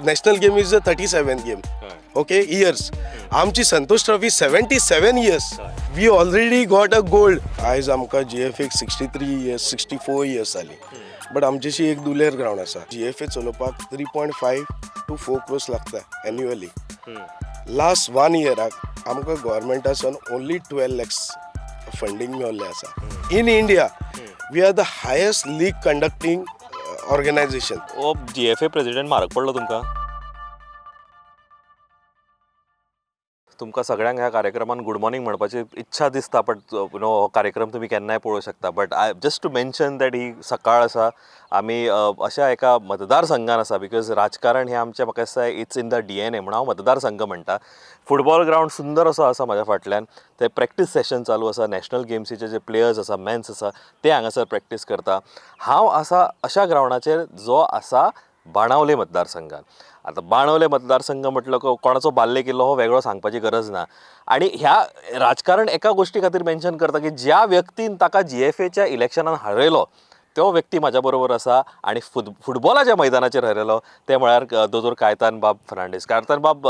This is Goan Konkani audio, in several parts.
National game is a 37 game, okay, years. आमची Santosh trophy 77 years. We already got a gold. आयज आमकां जी एफ एक 63 years, 64 years जाली, बट आमचेशी एक दुलेर ग्रावंड आसा. जी एफ ए चलोवपाक 3.5 to 4 crores लागता एन्युअली. लास्ट वन इयराक आमकां गोवोरमेंटासून ओन्ली 12 लॅक्स फंडींग मेवल्लें आसा. In India we are the highest league conducting organization. हो जी एफ ए प्रेसिडेंट म्हारग पडलो तुमकां. तुमकां सगळ्यांक ह्या कार्यक्रमान गुड मॉर्निंग म्हणपाची इच्छा दिसता, बट you know हो कार्यक्रम तुमी केन्नाय पळोवंक शकता. But I just to mention that ही सकाळ आसा, आमी अशा एका मतदारसंघान आसा, because राजकारण हें आमचें म्हाका दिसता it's in the DNA म्हणून हांव मतदारसंघ म्हणटा. फुटबॉल ग्रावंड सुंदर असो आसा म्हाज्या फाटल्यान. ते प्रॅक्टीस सेशन चालू आसा. नॅशनल गेम्सीचे जे प्लेयर्स आसा, मेन्स आसा, ते हांगासर प्रॅक्टीस करता. हांव आसा अशा ग्रावंडाचेर जो आसा बाणावले मतदारसंघात. आतां बाणावले मतदारसंघ म्हटलो कोणाचो बाल्ले किल्लो हो वेगळो सांगपाची गरज ना. आनी ह्या राजकारण एका गोश्टी खातीर मेन्शन करता की ज्या व्यक्तीन ताका जी एफ एच्या इलेक्शनान हारयलो तो व्यक्ती म्हाज्या बरोबर आसा आनी फुटबॉलाच्या मैदानाचेर हरयलो ते म्हळ्यार दोतोर कायतान बाब फर्नांडीस. कायतान बाब,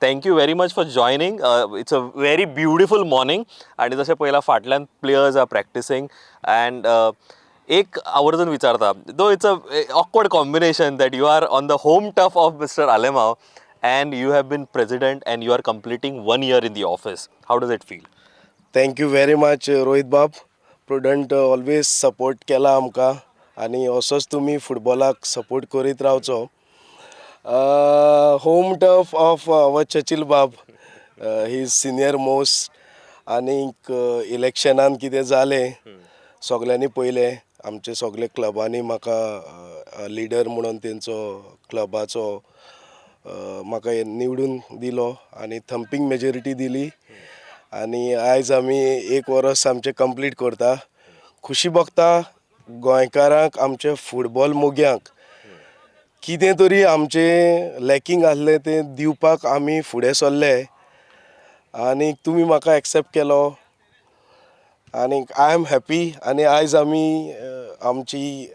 thank you very much for joining. It's a very beautiful morning आनी जशें पळयलां फाटल्यान प्लेयर्स are practising. And एक आवर्जून विचारता, though it's a awkward combination that you are on the home turf of Mister Alemao and you have been president and you are completing one year in the office. How does it feel? Thank you very much, Rohit बाब. प्रुडंट ऑलवेज सपोर्ट केला आमकां आनी असोच तुमी फुटबॉलाक सपोर्ट करीत रावचो. Home turf of our Churchill बाब, he is senior most. आनीक इलेक्शनान कितें जालें सगल्यांनी पळयलें. आमचे सगळे क्लबांनी म्हाका लिडर म्हणून तेंचो क्लबाचो म्हाका निवडून दिलो आनी थंपींग मेजॉरिटी दिली आनी आयज आमी एक वर्स आमचें कंप्लीट करता. खुशी भोगता गोंयकारांक, आमच्या फुटबॉल मोग्यांक कितें तरी आमचें लॅकींग आसलें तें दिवपाक आमी फुडें सरले आनी तुमी म्हाका एक्सेप्ट केलो आनी I am happy. आनी आयज आमी आमची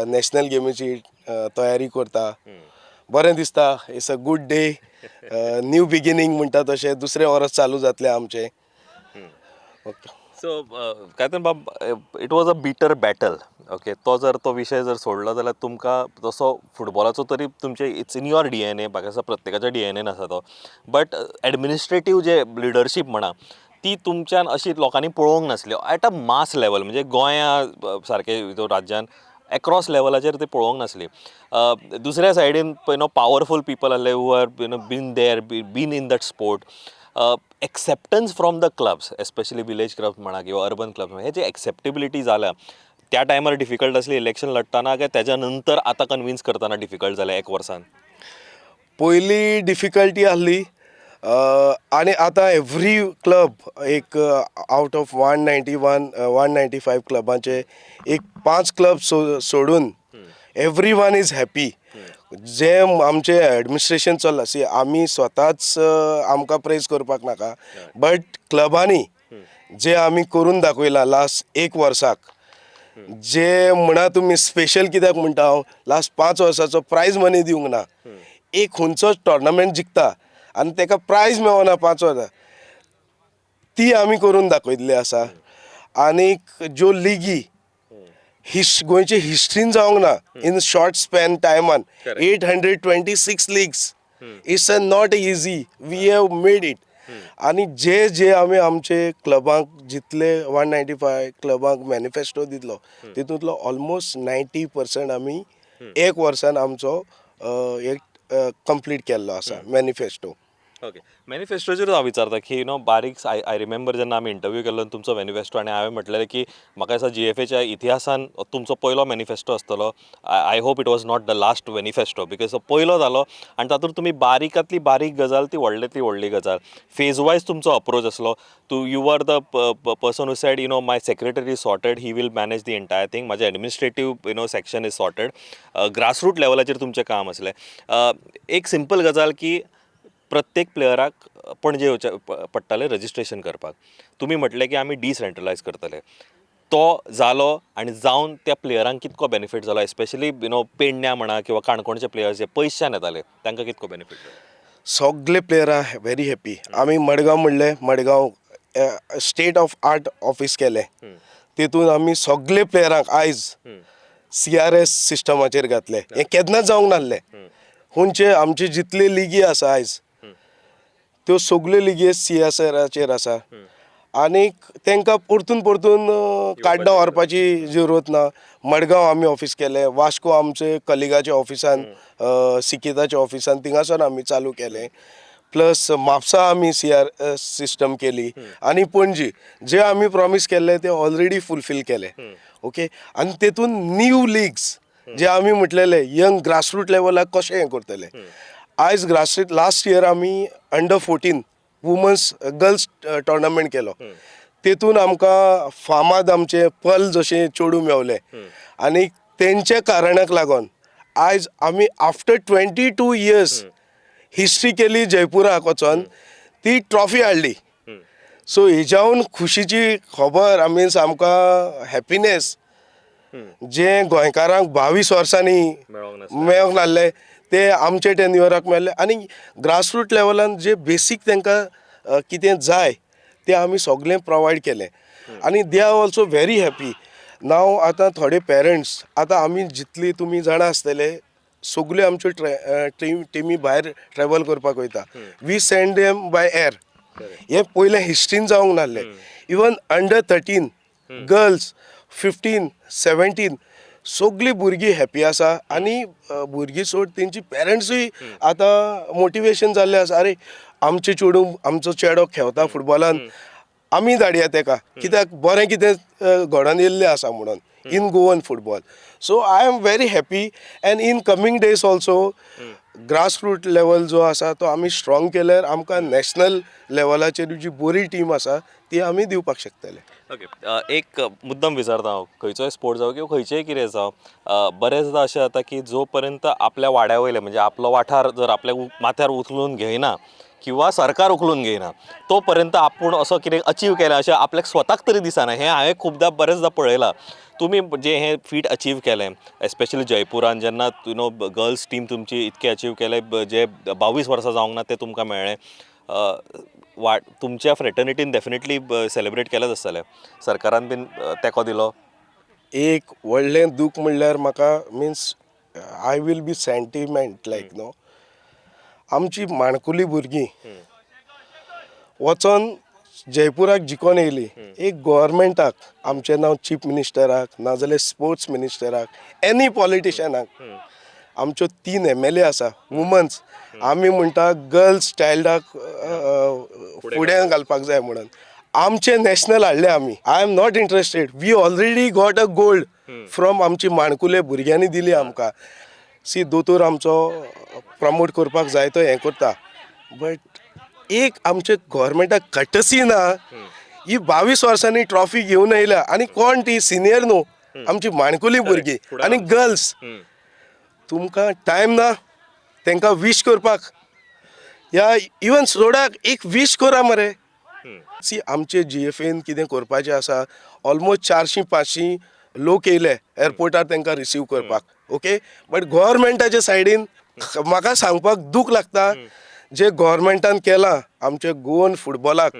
नॅशनल गेमीची तयारी करता. बरें दिसता. It's a good day, new beginning म्हणटा तशें दुसरें वर्स चालू जातलें आमचें. ओके. सो कायतान बाब, it was a bitter battle, okay? तो जर तो विशय जर सोडलो जाल्यार तुमकां तसो फुटबॉलाचो तरी तुमचे it's in your DNA. म्हाका दिसता प्रत्येकाच्या डी एन एन आसा तो. बट एडमिनिस्ट्रेटीव जे लिडरशीप म्हणा, ती तुमच्यान अशी लोकांनी पळोवंक नासली एट अ मास लेवल. म्हणजे गोंया सारके राज्यान एक्रॉस लेवलाचेर ती पळोवंक नासली. दुसऱ्या सायडीन you know powerful people आहले who are been there, been in that sport. Acceptance from the clubs, especially village clubs म्हणा किंवा अर्बन क्लब्स, हे जे एक्सेप्टेबिलिटी जाल्या, त्या टायमार डिफिकल्ट आसली इलेक्शन लढटाना काय त्याच्या नंतर आतां कन्विन्स करतना डिफिकल्ट जालें एक वर्सान? पयली डिफिकल्टी आहली आनी आतां एवरी क्लब एक out of 191, 195 क्लबांचे एक पांच क्लब सोडून एवरी वन is happy. जे आमचें एडमिनिस्ट्रेशन चल्लां, सी, आमी स्वताच आमकां प्रेज करपाक नाका, बट क्लबांनी जे आमी करून दाखयलां लास्ट एक वर्साक, जे म्हणा तुमी स्पेशल कित्याक म्हणटा हांव, लास्ट 5 वर्साचो प्रायज मनी दिवंक ना. एक खंयचोच टोर्नामेंट जिखता आनी ताका प्रायज मेळना 5 वर्सां, ती आमी करून दाखयल्ली आसा. आनीक ज्यो लिगी हिस गोंयचे हिस्ट्रीन जावंक ना इन शॉर्ट स्पॅन टायमान, 826 leagues, it's a not easy, we have made it. आनी जे जे आमी आमचे क्लबांक जितले 195 क्लबांक मॅनिफेस्टो दितलो, तितूंतलो ऑलमोस्ट 90% आमी एक वर्सान आमचो एक कंप्लीट केल्लो आसा मॅनिफेस्टो. ओके, मॅनिफेस्टोचेर हांव विचारता की you know बारीक I remember जेन्ना आमी इंटरव्यू केल्लो तुमचो मॅनिफेस्टो आनी हांवें म्हटलेलें की म्हाका दिसता जी एफ एच्या इतिहासान तुमचो पयलो मॅनिफेस्टो आसतलो. I hope it was not the last manifesto, because तो पयलो जालो आनी तातूंत तुमी बारीकांतली बारीक गजाल ती व्हडल्यांतली व्हडली गजाल फेज वायज तुमचो अप्रोच आसलो. तूं you are the person who said, "My secretary sorted, he will manage the entire thing." म्हाजें administrative section is sorted. Grassroot लेवलाचेर तुमचें काम आसलें. एक सिंपल गजाल की प्रत्येक प्लेयराक पणजे येवचें पडटालें रजिस्ट्रेशन करपाक. तुमी म्हटलें की आमी डिसेंट्रलायज करतले. तो जालो आनी जावन त्या प्लेयरांक कितको बेनिफीट जालो, एस्पेशली you know पेडण्या म्हणा किंवा काणकोणचे प्लेयर्स जे पयसच्यान येताले तांकां कितको बेनिफीट जालो? सगळे प्लेयरां व्हेरी हॅपी. आमी मडगांव म्हणलें, Madgaon state of art office केलें. तितून आमी सगळे प्लेयरांक आयज सीआरएस सिस्टमाचेर घातले. हें केन्नाच जावंक नासलें. हुंचे आमचे जितले लिगी आसा आयज, त्यो सगल्यो लिगी सीएसआराचेर आसा आनीक तांकां परतून परतून काड्डां व्हरपाची जरूरत ना. मडगांव आमी ऑफीस केलें, वास्को आमचे कलिगाच्या ऑफिसान, सिकिताच्या ऑफिसान, थिंगासर आमी चालू केलें. प्लस म्हापसा आमी सीआर सिस्टम केली आनी पणजी जे आमी प्रॉमीस केल्ले ते ऑलरेडी फुलफील केले. ओके, आनी तेतून न्यू लिग्स जे आमी म्हटलेले यंग ग्रासरूट लेवलाक कशें हें करतले, आयज ग्रासरूट लास्ट इयर आमी अंडर 14 वुमन्स गर्ल्स टोर्नामेंट केलो. तेतून आमकां फामाद आमचे पल जशें चेडूं मेवलें आनी तेंच्या कारणाक लागून आयज आमी आफ्टर 22 इयर्स हिस्ट्री केली. जयपुराक वचोन ती ट्रॉफी हाडली. सो हेज्याहून खुशीची खबर, मिन्स आमकां हॅपिनेस जें गोंयकारांक 22 वर्सांनी मेळोंक नासलें. मेळोंक नासलें ते आमचे टेन्युअराक मेळ्ळें. आनी ग्रासरूट लेवलान जे बेसीक तांकां कितें जाय तें आमी सगळें प्रोवायड केलें आनी they are also very happy now. आतां थोडे पेरंट्स, आतां आमी जितली तुमी जाणा आसतले, सगल्यो आमच्यो टिमी भायर ट्रॅवल करपाक वयता, we send them by air. हें पयलें हिस्ट्रीन जावंक नासलें. इवन अंडर 13 गर्ल्स, 15, 17, सगलीं भुरगीं हॅपी आसा आनी भुरगीं सोड, तेंची पेरंट्सूय आतां मोटिवेशन जाल्लें आसा, अरे आमचें चेडूं, आमचो चेडो खेळता फुटबॉलान, आमी धाडया तेका, कित्याक बरें कितें घडोवन येयल्लें आसा म्हणून in Goan football. So I am very happy and in coming days also grassroot level जो आसा तो आमी स्ट्रॉंग केल्यार आमकां नॅशनल लेवलाचेर जी बरी टीम आसा ती आमी दिवपाक शकतले. ओके, एक मुद्दम विचारता हांव, खंयचोय स्पोर्ट जावं किंवा खंयचेय कितें जावं, बरेचदा अशें जाता की जो पर्यंत आपल्या वाड्या वयले, म्हणजे आपलो वाठार जर आपल्या माथ्यार उखलून घेयना किंवा सरकार उखलून घेयना, तो पर्यंत आपूण असो कितें अचीव केला अशें आपल्याक स्वताक तरी दिसना. हें हांवें खुबदां बरेचदा पळयलां. तुमी जें हें फीट अचीव केलें, एस्पेशली जयपुरान जेन्ना you know girls team तुमची इतकें अचीव केलें, जे 22 वर्सां जावंक ना तें तुमकां मेळ्ळें, वा तुमच्या फ्रेटर्निटीन डेफिनेटली सेलिब्रेट केलेंच आसतलें. सरकारान बीन तेंको दिलो? एक व्हडलें दूख म्हणल्यार म्हाका, means I will be sentiment like no, आमची माणकुली भुरगीं वचोन जयपुराक जिखोन येयली. एक गोवोरमेंटाक, आमचें नांव चीफ मिनिस्टराक नाजाल्यार स्पोर्ट्स मिनिस्टराक, एनी पॉलिटिशनाक, आमच्यो तीन एमएलए आसा वुमन्स, आमी म्हणटा गर्ल्स चायल्डाक फुडें घालपाक जाय म्हणून. आमचे नॅशनल हाडले आमी. I am not interested, we already got a gold from आमची माणकुले भुरग्यांनी दिली आमकां. सी, दोतोर आमचो प्रमोट करपाक जाय तो हें करता, बट एक आमचे गोवोरमेंटाक कटसी ना. ही 22 वर्सांनी ट्रॉफी घेवन येयल्या आनी कोण ती सिनियर न्हू, आमची माणकुली भुरगीं आनी गर्ल्स. तुमकां टायम ना तांकां वीश करपाक या इवन सोडाक एक वीश करा मरे. सी, आमचे जीएफएन कितें करपाचें आसा, ऑलमोस्ट 400 500 लोक येयले एअरपोर्टार तांकां रिसीव करपाक. ओके, बट गोवोरमेंटाच्या सायडीन म्हाका सांगपाक दूख लागता, जे गोवोरमेंटान केलां आमच्या गोवन फुटबॉलाक,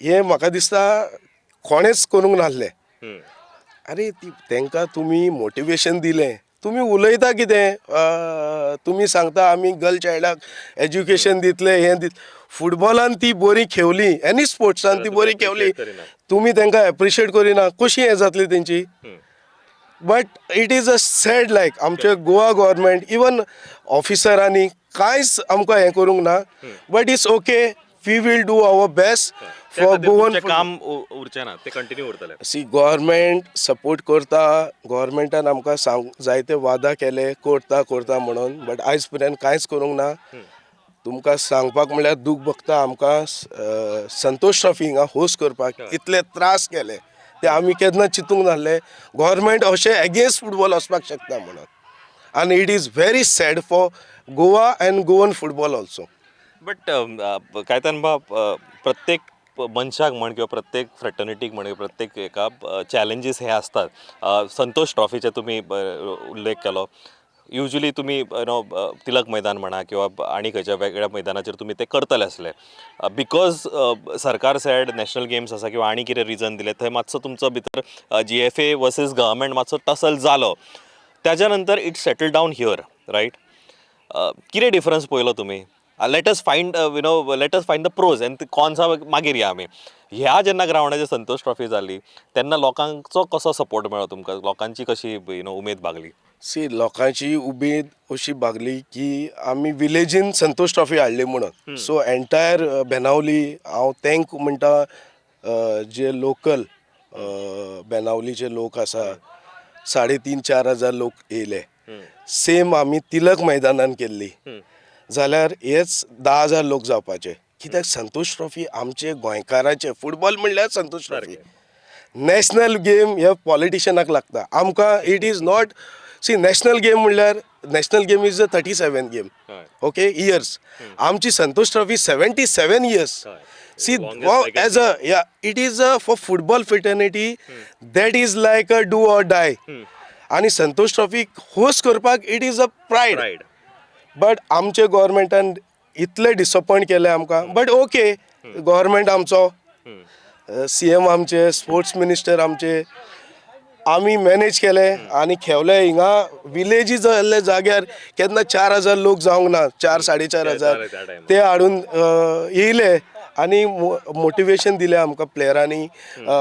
हें म्हाका दिसता कोणेच करूंक नासलें. अरे, ती तांकां तुमी मोटिवेशन दिलें, तुमी उलयता कितें, तुमी सांगता आमी गर्ल चायल्डाक एज्युकेशन दितले, हें दित, फुटबॉलान ती बरी खेवली, एनी स्पोर्ट्सान ती बरी खेवली, तुमी तांकां एप्रिशिएट करिना, कशी हें जातली तेंची? But it is a sad like आमचे गोवा गव्हर्मेंट, इवन ऑफिसरांनी कांयच आमकां हें करूंक ना. But it's okay, we will do our best for Goan. काम उरचें ना, ते कंटिन्यू उरतलें. सी, गव्हर्मेंट सपोर्ट करता. गव्हर्मेंटान आमकां सांग जायते वादा केले, करता करता म्हणून, बट आयज पर्यंत कांयच करूंक ना. तुमकां सांगपाक म्हणल्यार दूख भोगता. आमकां संतोष ट्रॉफी हिंगा होस्ट करपाक इतले त्रास केले ते आमी केन्ना चिंतूंक नासले गव्हर्मेंट अशें एगेन्स्ट फुटबॉल वचपाक शकता म्हणून. आनी it is very sad for Goa and Goan football also. But Caitan बाब, प्रत्येक मनशाक म्हण किंवा प्रत्येक फ्रेटर्निटीक म्हण प्रत्येक हेका चॅलेंजीस हे आसतात. संतोष ट्रॉफीचे तुमी उल्लेख केलो. युजली तुमी you know Tilak मैदान म्हणा किंवा आनी खंयच्या वेगळ्या मैदानाचेर तुमी ते करतले आसले. Because सरकार सॅड नॅशनल गेम्स आसा किंवा आनी कितें रिजन दिलें, थंय मातसो तुमचो भितर जीएफए वर्सीस गव्हर्मेंट मातसो टसल जालो. त्याच्या नंतर it settle down here, right? कितें डिफरन्स पळयलो तुमी? Let us find the pros and कॉन्सा मागीर या आमी. ह्या जेन्ना ग्रावंडाचेर संतोष ट्रॉफी जाली तेन्ना लोकांचो कसो सपोर्ट मेळ्ळो तुमकां? लोकांची कशी you know उमेद भागली? सी, लोकांची उमेद अशी भागली की आमी विलेजीन संतोष ट्रॉफी हाडली म्हणून. सो एंटायर बेनावली हांव thank म्हणटा, जे लोकल बेनावलीचे लोक आसा, 3.5 4 हजार लोक येयले. सेम आमी तिलक मैदानान केल्ली जाल्यार हेच 10,000 लोक जावपाचे, कित्याक संतोष ट्रॉफी आमचे गोंयकाराचे. फुटबॉल म्हणल्यार संतोष ट्रॉफी. नॅशनल गेम हे पॉलिटिशनाक लागता, आमकां it is not. See, national game म्हणल्यार national game is a 37 game, okay, years. आमची Santosh trophy 77 years. See, as a, yeah, it is a for football fraternity, that is like a do or die. आनी संतोष ट्रॉफी होस्ट करपाक it is a pride. Pride. But आमचे गोवोरमेंटान इतले डिसअपॉयंट केले आमकां. बट ओके, गोवोरमेंट आमचो सीएम आमचे, स्पोर्ट्स मिनिस्टर आमचे, आमी मॅनेज केले आनी खेवले. हिंगा विलेजी जाल्ले जाग्यार केन्ना 4,000 लोक जावंक ना, चार साडे चार हजार त्या टायमार. ते हाडून येयले आनी मोटिवेशन दिलें आमकां प्लेयरांनी,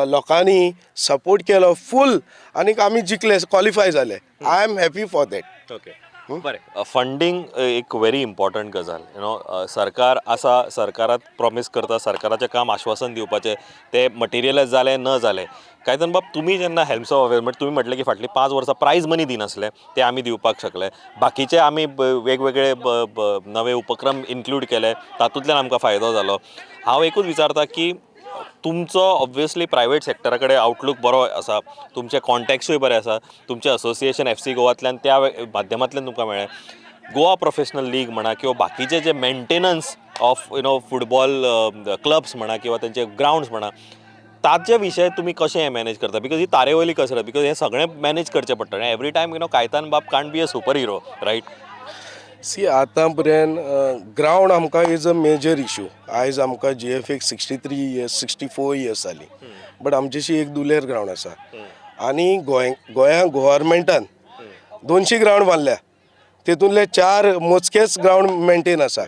लोकांनी सपोर्ट केलो फूल आनी आमी जिखले, क्वॉलिफाय जाले. I am happy for that. Okay, बरें. फंडींग एक व्हेरी इम्पॉर्टंट गजाल. You know सरकार आसा, सरकारात प्रॉमीस करता, सरकाराचें काम आश्वासन दिवपाचें, तें मटेरियलायज जालें न जालें. कायतन बाब, तुमी जेन्ना हेल्म्स ऑफ ऑफिस, तुमी म्हटलें की फाटलीं 5 वर्सां प्रायज मनी दिनासले, ते आमी दिवपाक शकले. बाकीचे आमी वेगवेगळे नवे उपक्रम इन्क्लूड केले, तातूंतल्यान आमकां फायदो जालो. हांव एकूच विचारता की तुमचो ऑब्वियसली प्रायवेट सेक्टरा कडेन आवटलूक बरो आसा, तुमचे कॉन्टॅक्ट्सूय बरे आसा, तुमचें असोसिएशन एफसी गोवांतल्यान त्या माध्यमांतल्यान तुमकां मेळ्ळें. गोवा प्रोफेशनल लीग म्हणा किंवा बाकीचे जे maintenance of football clubs म्हणा किंवा तेंचे ग्रावंड्स म्हणा, ताचे विशय तुमी कशें हें मॅनेज करता? Because ही तारे वयली कसरत, because हें सगळें मॅनेज करचें पडटा. एवरी टायम कायतान बाब can't be a super hero, right? See, आतां पर्यंत ग्रावंड आमकां is a major issue. आयज आमकां जीएफएक 63 years, 64 years जाली, बट आमचेशी एक दुलेर ग्रावंड आसा. आनी गोंय गोंया गोवोरमेंटान 200 ग्रावंड बांदल्या, तेतूंतले चार मोजकेच ग्रावंड मेंटेन आसा.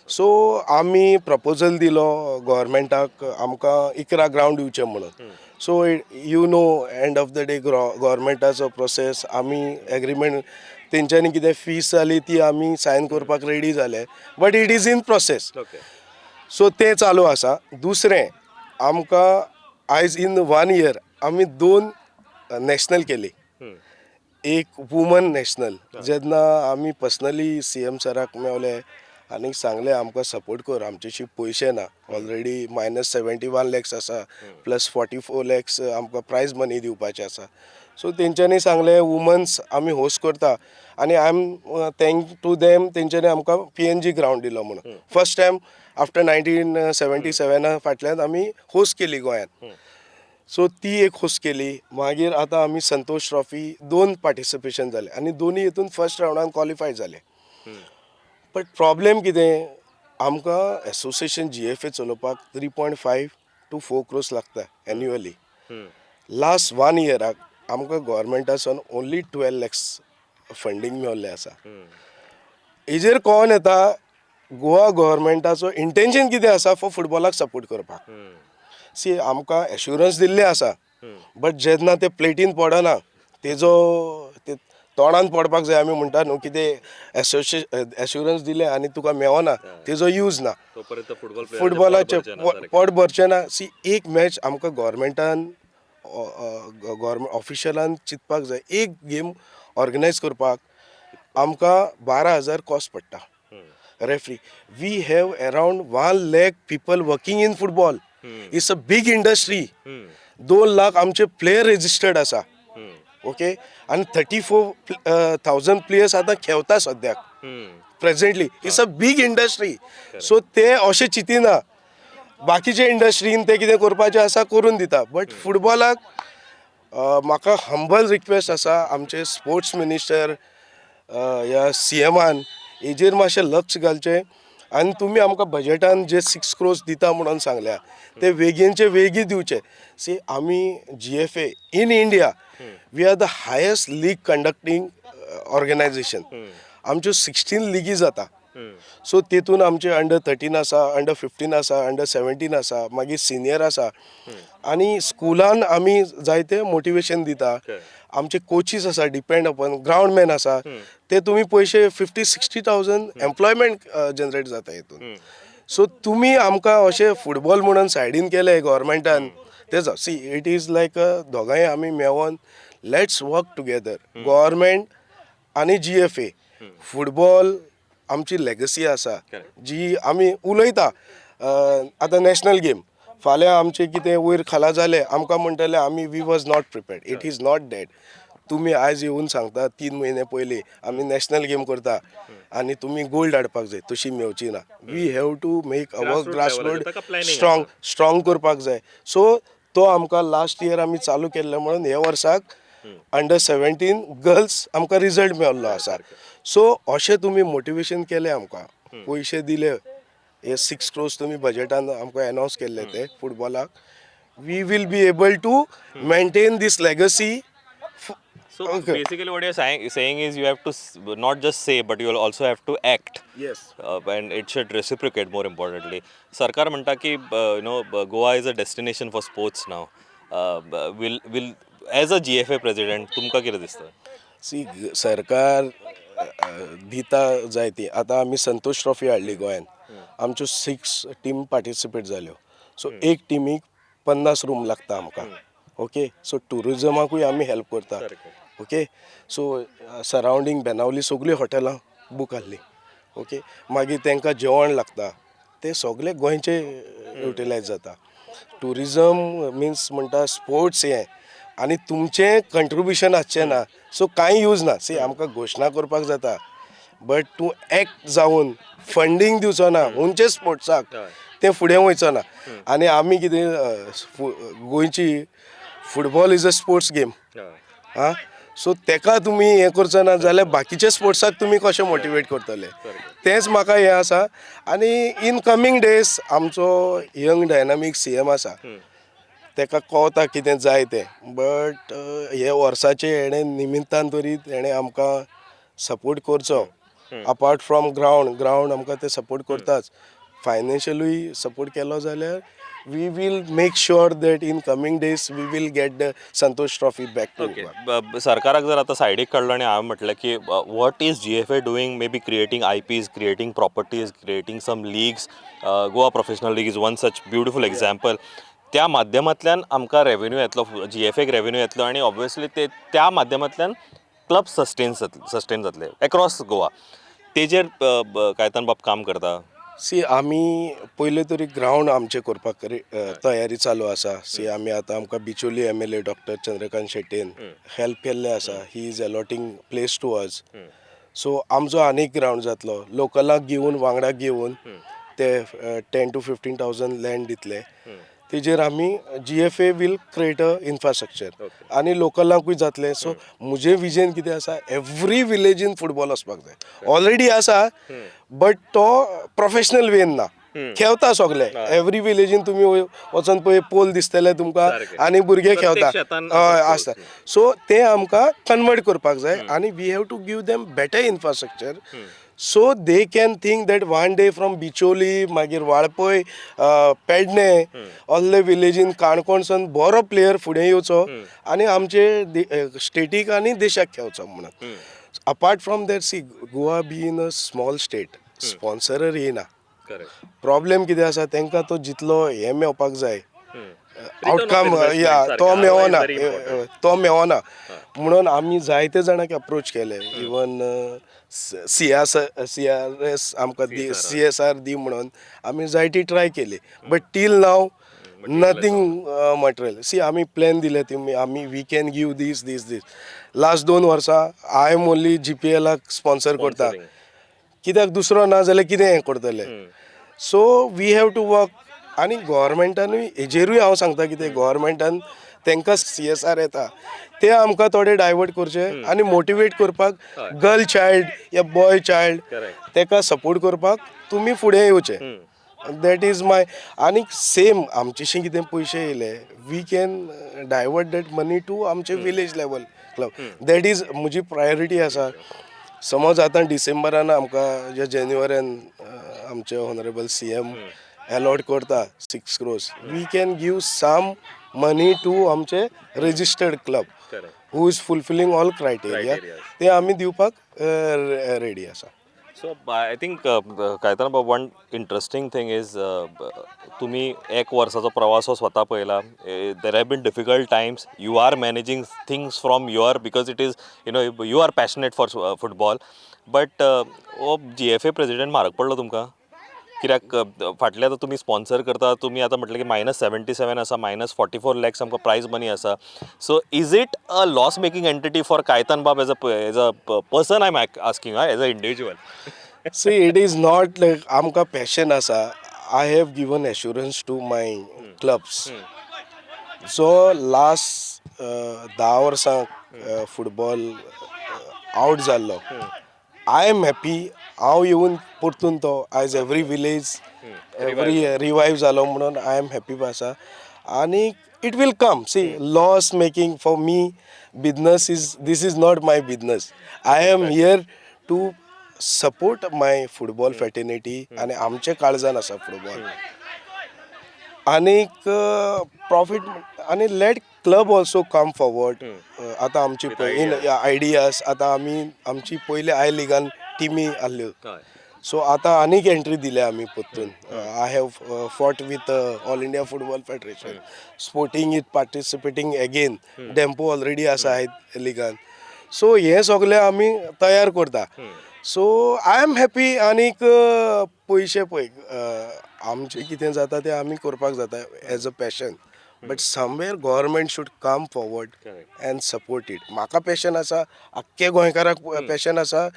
सो आमी प्रपोजल दिलो गोवोरमेंटाक, आमकां 11 ग्रावंड दिवचे म्हणून. So end of the day गोवोरमेंटाचो प्रोसेस, आमी एग्रीमेंट तेंच्यांनी कितें फीस जाली ती आमी सायन करपाक रेडी जाले, but it is in process. So तें चालू आसा. दुसरें, आमकां आयज इन वन इयर आमी दोन नॅशनल केली. एक वुमन नॅशनल, जेन्ना आमी पर्सनली सीएम सराक मेवले आनी सांगलें, आमकां सपोर्ट कर, आमचेशी पयशे ना, ऑलरेडी मायनस 71 लॅक्स आसा, प्लस 44 लॅक्स आमकां प्रायज मनी दिवपाचे आसा. सो तेंच्यांनी सांगलें, वुमन्स आमी होस्ट करता. आनी I am thank to them, तेंच्यांनी आमकां पीएनजी ग्रावंड दिलो म्हणून. फर्स्ट टायम आफ्टर 1977 फाटल्यान आमी होस्ट केली गोंयांत. सो ती एक होस्ट केली. मागीर आतां आमी संतोष ट्रॉफी दोन पार्टिसिपेशन जालें आनी दोनी हितून फर्स्ट रावंडान क्वॉलिफाय जाले. बट प्रॉब्लेम कितें, आमकां एसोसिएशन जीएफए चलोवपाक 3.5 to 4 crores लागता एन्युअली. लास्ट वन इयराक आमकां गोवोरमेंटासून ओन्ली 12 लॅक्स फंडींग मेवल्लें आसा. हेजेर कोण येता, गोवा गोवोरमेंटाचो इंटेन्शन कितें आसा फॉर फुटबॉलाक सपोर्ट करपाक. सी, आमकां एश्युरन्स दिल्लें आसा, बट जेन्ना ते प्लेटीन पडना, तेजो ते तोंडान पडपाक जाय. आमी म्हणटा न्हू, कितें एश्युरन्स दिलें आनी तुका मेवना, तेजो यूज ना. तोपर्यंत फुटबॉल फुटबॉलाचें पोट भरचें ना. सी, एक मॅच आमकां गोवोरमेंटान, गोवोरमेंट ऑफिशलान चिंतपाक जाय. एक गेम ऑर्गनायज करपाक आमकां 12,000 कॉस्ट पडटा. Referee, we have around 1 lakh people working in football. It's a big industry. 2 lakh आमचे प्लेयर रेजिस्टर्ड आसा, ओके, आनी 34,000 प्लेयर्स आतां खेळता सद्याक presently. It's a big industry. So ते अशें चिंतिना. बाकीचे इंडस्ट्रीन ते कितें करपाचें आसा करून दिता, बट फुटबॉलाक म्हाका हंबल रिक्वेस्ट आसा, आमचे स्पोर्ट्स मिनिस्टर ह्या सीएमान हेजेर मातशें लक्ष घालचें आनी तुमी आमकां बजेटान जे 6 क्रोर्स दिता म्हणून सांगल्या ते वेगीनचे वेगीं दिवचे. सी, आमी GFA in India, we are the highest league conducting organization. आमच्यो 16 लिगी जाता. सो तितून आमचे अंडर 13 आसा, अंडर 15 आसा, अंडर 17 आसा, मागीर सिनियर आसा आनी स्कुलान आमी जायते मोटिवेशन दिता. आमचे कोचीस आसा, डिपेंड अपॉन ग्रावंड मॅन आसा. ते तुमी पयशे 50-60 thousand employment generate जाता हितून. सो तुमी आमकां अशें फुटबॉल म्हणून सायडीन केले गव्हर्मेंटान ते. सी, it is लायक दोगांय आमी मेवोन let's work together, government आनी जीएफए. फुटबॉल आमची लेगसी आसा जी आमी उलयता. आतां नॅशनल गेम, फाल्यां आमचें कितें वयर खाला जालें, आमकां म्हणटले आमी we was not prepared. It is not that तुमी आयज येवन सांगता 3 म्हयने पयलीं आमी नॅशनल गेम करता आनी तुमी गोल्ड हाडपाक जाय, तशी मेवची ना. We have to make our Grassroot grass level root ताका planning strong strong करपाक जाय. सो तो आमकां लास्ट इयर आमी चालू केल्ले म्हणून हे वर्साक अंडर 17 गर्ल्स आमकां रिजल्ट मेळिल्लो आसा. सो अशें तुमी मोटिवेशन केलें, आमकां पयशे दिले, हे 6 क्रोर्स तुमी बजेटान आमकां एनावन्स केल्ले ते फुटबॉलाक, we will be able to maintain this legacy. So basically, what you're saying is you have to not just say, but you will also have to act. Yes. And it should reciprocate, more importantly. सरकार म्हणटा की Goa is a destination for sports now. Will as a GFA president तुमकां कितें दिसता? सी, सरकार दिता जायती. आतां आमी संतोष ट्रॉफी हाडली गोंयान. आमच्यो सिक्स टीम पार्टिसिपेट जाल्यो. सो एक टिमीक 50 रूम लागता आमकां. ओके, सो ट्युरिजमाकूय आमी हेल्प करता. ओके, सो सरावंडींग बेनावली सगळीं हॉटेलां बूक आहलीं. ओके, मागीर तांकां जेवण लागता, ते सगळे गोंयचे युटिलायज जाता. ट्युरिजम मिन्स म्हणटा स्पोर्ट्स हें आनी तुमचें कंट्रिब्युशन आसचें ना, सो कांय यूज ना. सी, आमकां घोशणा करपाक जाता, बट तूं एक्ट जावन फंडींग दिवचो ना खंयचे स्पोर्ट्साक, तें फुडें वयचो ना. आनी आमी कितें गोंयची football is a sports game. आं, सो तेका तुमी हें करचो ना जाल्यार बाकीच्या स्पोर्ट्साक तुमी कशें मोटिवेट करतले? तेंच म्हाका हें आसा. आनी इन कमींग डेज आमचो यंग डायनामीक सीएम आसा, तेका कळता कितें जाय तें. बट हे वर्साचे हेणें निमित्तान तरी तेणें आमकां सपोर्ट करचो. अपार्ट फ्रॉम ग्रावंड, ग्रावंड आमकां ते सपोर्ट करताच, फायनान्शियलूय सपोर्ट केलो जाल्यार we will make sure that in coming days we will get the Santosh Trophy back to. Okay, सरकाराक जर आतां सायडीक काडलो आनी हांवें म्हटलें की what is GFA doing, maybe creating IPs, creating properties, creating some leagues, Goa Professional League is one such beautiful example. त्या माध्यमांतल्यान आमकां रेवेन्यू येतलो, जीएफएक रेवेन्यू येतलो आनी ऑब्वियसली ते त्या माध्यमांतल्यान क्लब सस्टेन जातले एक्रॉस गोवा. तेजेर कायतान बाब काम करता? सी, आमी पयले तरी ग्रावंड आमचें करपाक तयारी चालू आसा. सी, आमी आतां आमकां बिचोली एमएलए डॉक्टर चंद्रकांत शेट्येन हेल्प केल्लें आसा. He is allotting place to us. So आमचो आनीक ग्रावंड जातलो, लोकलाक घेवन, वांगडा घेवन. ते 10 to 15 thousand land दितले, तेजेर आमी GFA will create a infrastructure आनी लोकलांकूय जातलें. सो म्हजें विजन कितें आसा, एवरी विलेजीन फुटबॉल वचपाक जाय. ऑलरेडी आसा, बट तो प्रोफेशनल वेन ना. खेळता सगले एवरी विलेजीन तुमी वचोन पळय, पोल दिसतले तुमकां आनी भुरगे प्रत्येक खेळता. शेतान हय, आसता. सो ते आमकां कन्वर्ट करपाक जाय आनी we have to give them better infrastructure so they can think that one day from Bicholim, मागीर वाळपय, पेडणे, ऑल्ले विलेजीन, काणकोणसून बरो प्लेयर फुडें येवचो आनी आमचे स्टेटीक आनी देशाक खेळचो म्हणून. Apart from that, see, Goa being a small state, sponsorer येयना. प्रॉब्लेम कितें आसा, तांकां तो जितलो हें मेवपाक जाय आवटकम या, तो मेवना, तो मेवना. म्हणून आमी जायते जाणांक अप्रोच केले. इवन सीआरएस आमकां दी, सीएसआर दी म्हणून आमी जायती ट्राय केली, but till now nothing material. See, आमी प्लॅन दिले तुमी, आमी we can give this, this, this. Last 2 वर्सां I am only जीपीएलाक स्पॉन्सर करता, कित्याक दुसरो ना जाल्यार कितें हें करतले? So we have to work. आनी गोवोरमेंटानूय हेजेरूय हांव सांगता कितें, गोवोरमेंटान तांकां सीएसआर येता ते आमकां थोडे डायवर्ट करचे आनी मोटिवेट करपाक गर्ल चायल्ड या बॉय चायल्ड तेका सपोर्ट करपाक तुमी फुडें येवचे. That is my. आनी सेम आमचेशी कितें पयशे येयले, we can divert that money to आमचे village level club. That is म्हजी प्रायोरिटी आसा. समज आतां डिसेंबरान आमकां जे जानेवारीन आमचे ऑनरेबल सीएम एलॉट करता 6 crores, we can give some money to आमचे registered club who is fulfilling all criteria. ते आमी दिवपाक रेडी आसा. So I think, Caitan Babu, one interesting thing is तुमी एक वर्साचो प्रवास हो स्वता पळयला. There have been difficult times. You are managing things from your, because it is you are passionate for football, but हो जीएफए प्रेजिडेंट म्हारग पडलो तुमकां कित्याक? फाटले आतां तुमी स्पॉन्सर करता, तुमी आतां म्हटलें की मायनस 77 आसा, मायनस 44 लॅक्स आमकां प्रायज मनी आसा. So is it a loss making entity for Caitan Bab as a person? I am asking as a individual. See, it is not like आमकां पॅशन आसा. I have given assurance to my clubs. जो लास्ट 10 वर्सां फुटबॉल आवट जाल्लो, I am happy हांव येवन परतून तो आयज एवरी विलेज एवरी रिवायव जालो म्हणून I am happy आसा. आनी it will come. See, loss making for me business is, this is not my business. I am here to support my football fraternity आनी आमचे काळजान आसा फुटबॉल. आनीक प्रॉफीट आनी let club also come forward. आतां आमची इन आयडियाज, आतां आमी आमची पयले I लिगान टिमी आहल्यो. सो आतां आनीक एंट्री दिल्या आमी परतून. I have fought with All India Football Federation. Sporting is participating again. Dempo already आसा I लिगान. सो हें सगळें आमी तयार करता. So I am happy. आनीक पयशे पळय, आमचें कितें जाता तें आमी करपाक जाता as a passion, but somewhere government should come forward and support it. म्हाका पॅशन आसा, आख्खे गोंयकाराक पॅशन आसा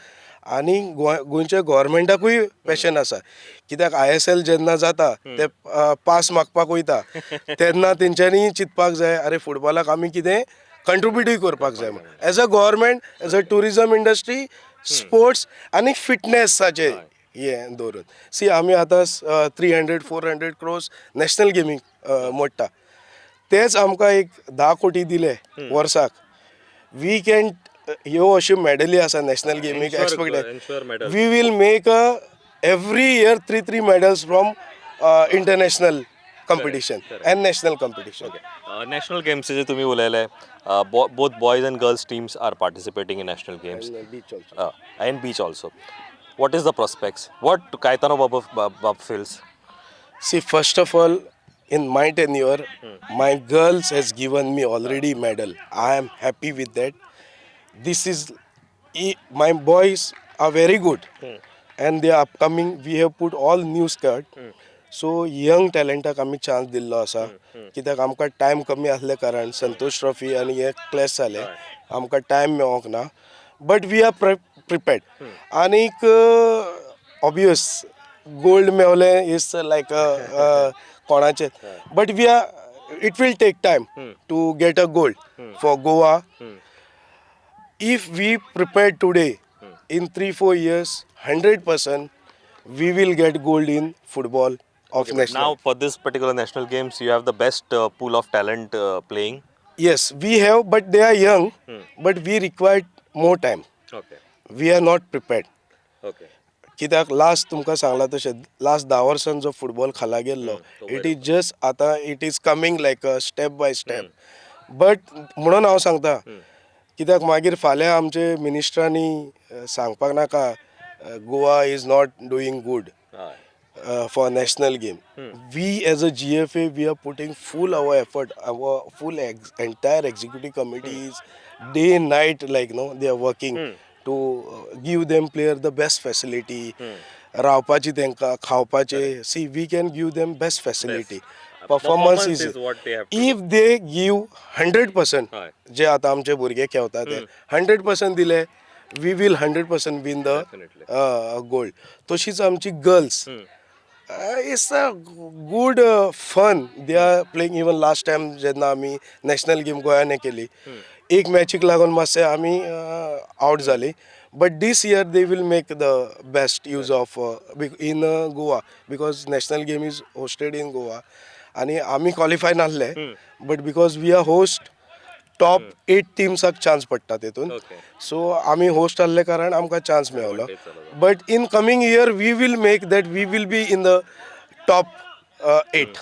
आनी गोंयच्या गोवोरमेंटाकूय पॅशन आसा, कित्याक आयएसएल जेन्ना जाता ते पास मागपाक वयता तेन्ना तेंच्यांनी चिंतपाक जाय, अरे फुटबॉलाक आमी कितें कंट्रिब्युटूय करपाक जाय म्हण as a government, as a tourism industry, sports आनी फिटनेसाचे हें दवरून. सी, आमी आतां 300 400 crores national gaming मोडटा. तेच आमकां एक 10 कोटी दिले वर्साक, we can ह्यो अश्यो मॅडली आसा national गेमीक ensure expect medals. We will make a every year three three medals from international competition and national competition. National गेम्साचे तुमी उलयले. Both boys and girls teams are participating in national games. Beach also. And beach also. What is the prospects? What Caetano Bab feels? See, first of all, in my tenure, my girls has given me already medal. I am happy with that. This is my boys are very good, and they are upcoming. We have put all new squad. So young टॅलंटाक आमी चान्स दिल्लो आसा, कित्याक आमकां टायम कमी आसले कारण संतोष ट्रॉफी आनी हे क्लॅश जाले, आमकां टायम मेवोंक ना, but we are prepared. आनीक ऑबियस गोल्ड मेवलें is लायक कोणाचें, but we are it will take time to get a gold for Goa. If we prepare today, in 3-4 years, 100% we will get gold in football of But national. Now for this particular national games, you have the best pool of talent playing. Yes, we have, but they are young, but we required more time. We are not prepared. कित्याक लास्ट तुमकां सांगलां तशें लास्ट 10 वर्सान जो फुटबॉल खाला गेल्लो, it is just आतां it is coming like a step by step, but म्हणून हांव सांगता, कित्याक मागीर फाल्यां आमचे मिनिस्टरांनी सांगपाक नाका, Goa is not doing good for national game. We as a GFA, we are putting full our effort. Our full entire executive committee is day and night, like no, they are working to give them player the best facility. रावपाची तेंकां, खावपाचे. See, we can give them best facility. Performance Performance is is what they have to if they give 100%, जे आतां आमचे भुरगे खेळटा ते 100% दिले, we will 100% win the Definitely. Gold. तशीच आमची girls It's a good fun they are playing. Even last time जेन्ना आमी नॅशनल गेम गोंयान केली, एक मॅचीक लागून मातशें आमी आवट जाली, but this year they will make the best use of in Goa because national game is hosted in Goa. आनी आमी क्वॉलिफाय नासले, but because we are host, top eight टिम्साक chance पडटा तेतून. सो आमी होस्ट आहले कारण आमकां chance मेवलो, but in coming year we will make that we will be in the top eight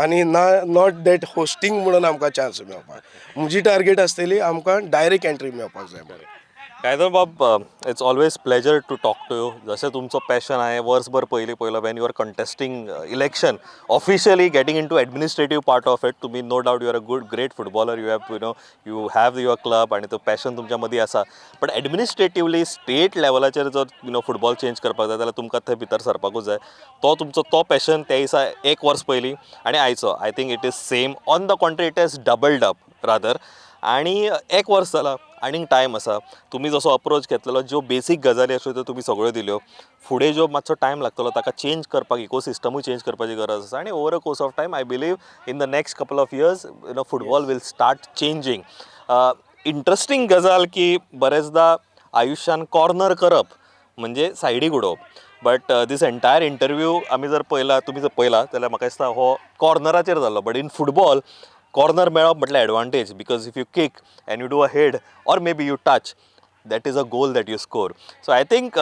आनी ना not that hosting म्हणून आमकां चान्स मेळपाक. म्हजी टार्गेट आसतली आमकां डायरेक्ट एंट्री मेळपाक जाय म्हणून. कायतन बाब, it's always pleasure to talk to you. जशें तुमचो पॅशन हांवें वर्सभर पयलीं पळयलो when you are contesting election, officially getting into administrative part of it. तुमी no doubt you are a good great footballer, you have your club आनी तो पॅशन तुमच्या मदीं आसा, बट एडमिनिस्ट्रेटिवली स्टेट लेवलाचेर जर you know football change करपाक जाय जाल्यार तुमकां थंय भितर सरपाकूच जाय. तो तुमचो तो पॅशन त्या दिसा एक वर्स पयलीं आनी आयचो, I think it is same. On the contrary, it is doubled up rather. आनी एक वर्स जाला, आनीक टायम आसा. तुमी जसो अप्रोच घेतलेलो, ज्यो बेसीक गजाली आशिल्ल्यो त्यो तुमी सगळ्यो दिल्यो. फुडें ज्यो मातसो टायम लागतलो ताका चेंज करपाक, इकोसिस्टमूय चेंज करपाची गरज आसा आनी over a course of time, I believe in the next couple of years football will start changing. Interesting गजाल की बरेचदा आयुश्यान कॉर्नर करप म्हणजे सायडीक उडोवप, बट these entire interview आमी जर पळयला, तुमी जर पळयला जाल्यार म्हाका दिसता हो कॉर्नराचेर जाल्लो. बट इन फुटबॉल कॉर्नर मेळप म्हटल्यार advantage, because if you kick and you do a head or maybe you touch, that is a goal that you score. So I think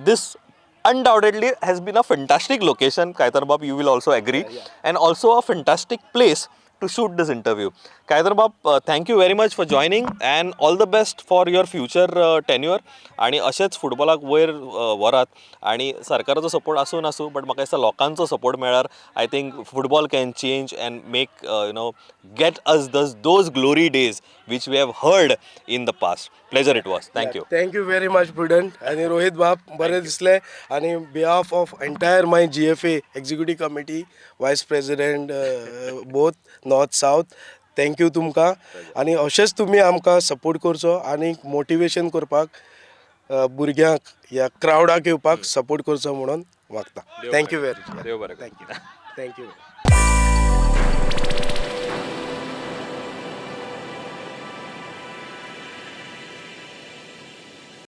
this undoubtedly has been a fantastic location, Kaitan Bab, you will also agree, and also a fantastic place to shoot this interview. Kaitan Bab, thank you very much for joining and all the best for your future tenure. आणि अशेंच फुटबॉलाक वयर व्हरात आणि सरकाराचो सपोर्ट आसूं नासूं, बट म्हाका दिसता लोकांचो सपोर्ट मेळ्ळ्यार I think football can change and make get us those glory days which we have heard in the past. Pleasure it was. Thank you. Thank you very much, Prudent आनी रोहित बाब. बरें दिसलें आनी behalf of entire my GFA executive committee, vice president, both north south, thank you तुमकां. आनी अशेंच तुमी आमकां सपोर्ट करचो आनी मोटिवेशन करपाक भुरग्यांक ह्या क्रावडाक येवपाक सपोर्ट करचो म्हणून मागता. Thank you very much. देव बरें करूं. Thank you, thank you.